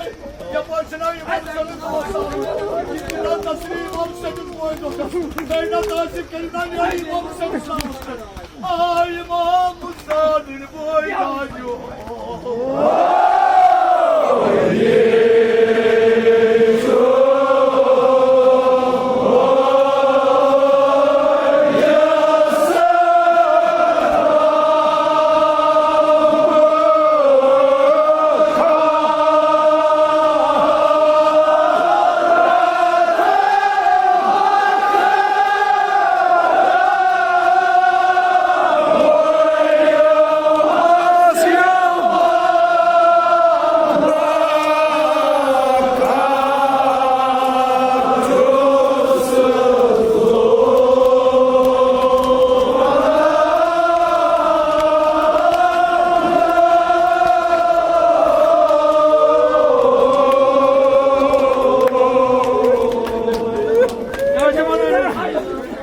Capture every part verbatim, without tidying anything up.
یپٲرۍ چھِنہ یِمن سٕنٛز دوست آمٕتۍ۔ یِم چھِنہ تسلیٖم امام سٕنٛدِس بٲے دۄہس۔ تۄہہِ نہ تعظیٖم کٔرِو نہ نیرِ امام سٕنٛدِس ناوس پٮ۪ٹھ۔ آ، امام حسین بٲے داجو۔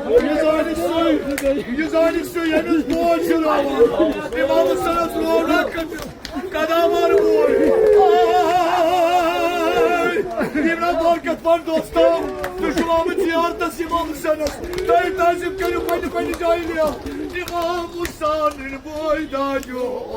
یہِ زانہِ سُے، یہِ زانہِ سُے، ییٚمِس دود چھُ راوان۔ امام حسنس روو نہ قدامن بوے۔ آے! یِم نہ برکت پن دوستو، تُہۍ چھِو آمٕتۍ زیارتس امام حسنس۔ تُہۍ تعظیٖم کٔرِو پننہِ پننہِ جایہِ لیا۔ امام حسین بٲے داجو۔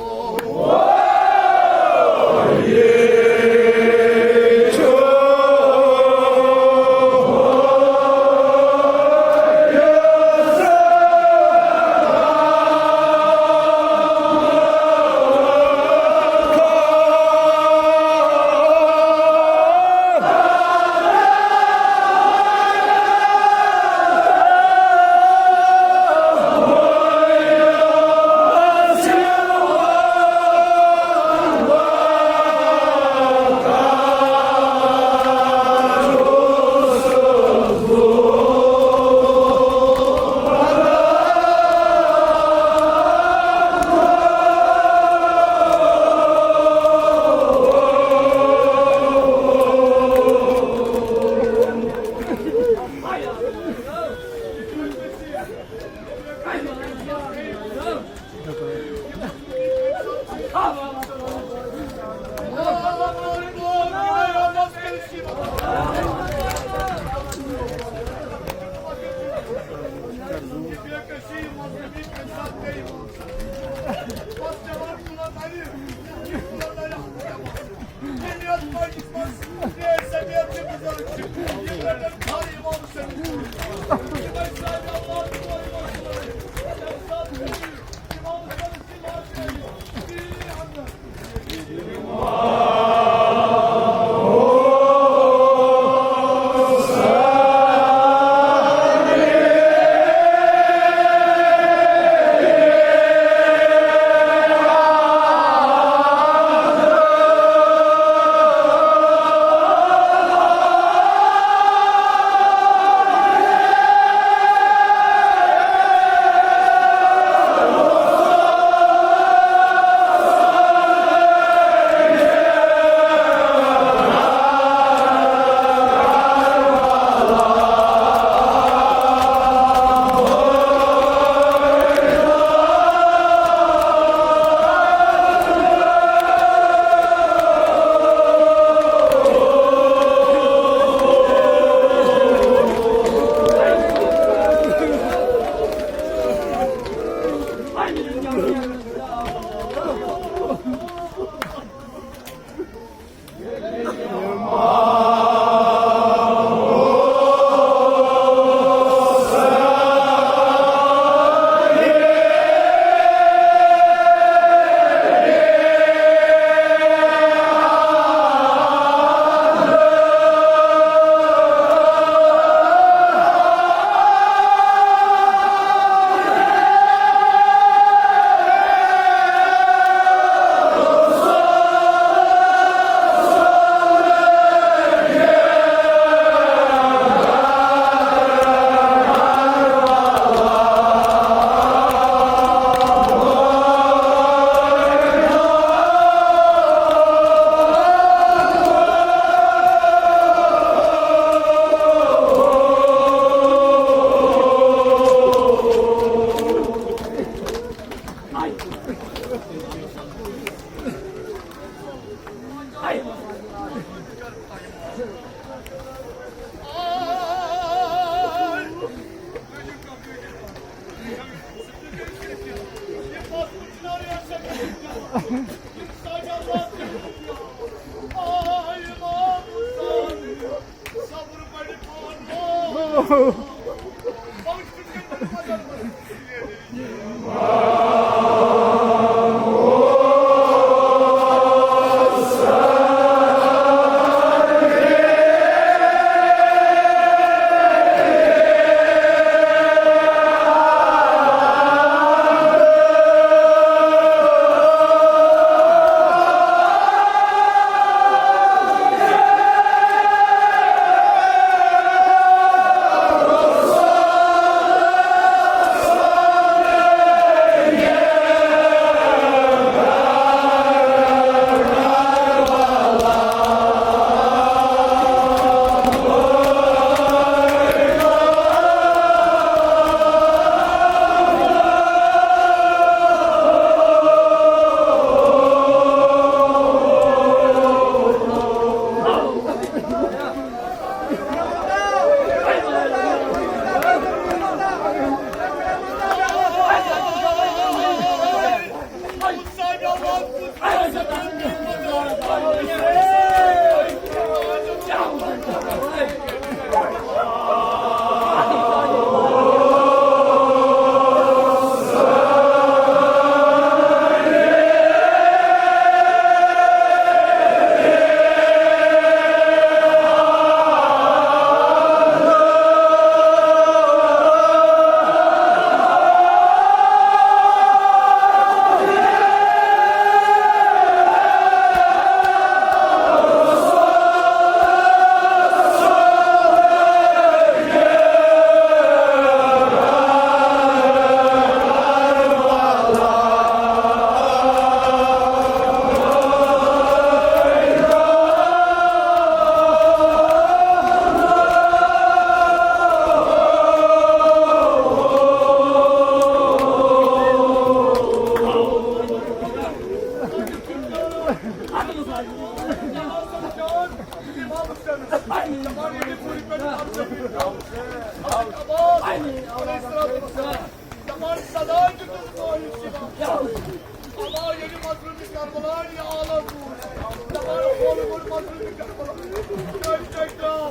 دپان سزا دیُتُن مٲلِس یِوان۔ دپان ییٚلہِ مظلوٗمِ کربلا یہِ عالم وُچھ، دپان ہول گوٚو مظلوٗمِ کربلا۔ کٔمۍ کٔمۍ درٛاو،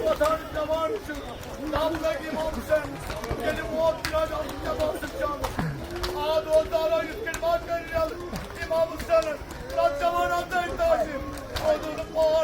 وۄتھان جوان چھُ، دم لٔگۍ امام حسین۔ ییٚلہِ ووت سراج احمد عباسُن شامس، آد اوس دارا یِتھ کٔنۍ واتان ییٚلہِ امام حسینن تتھ جوان اندر تعظیم۔ پوٚدُن پاس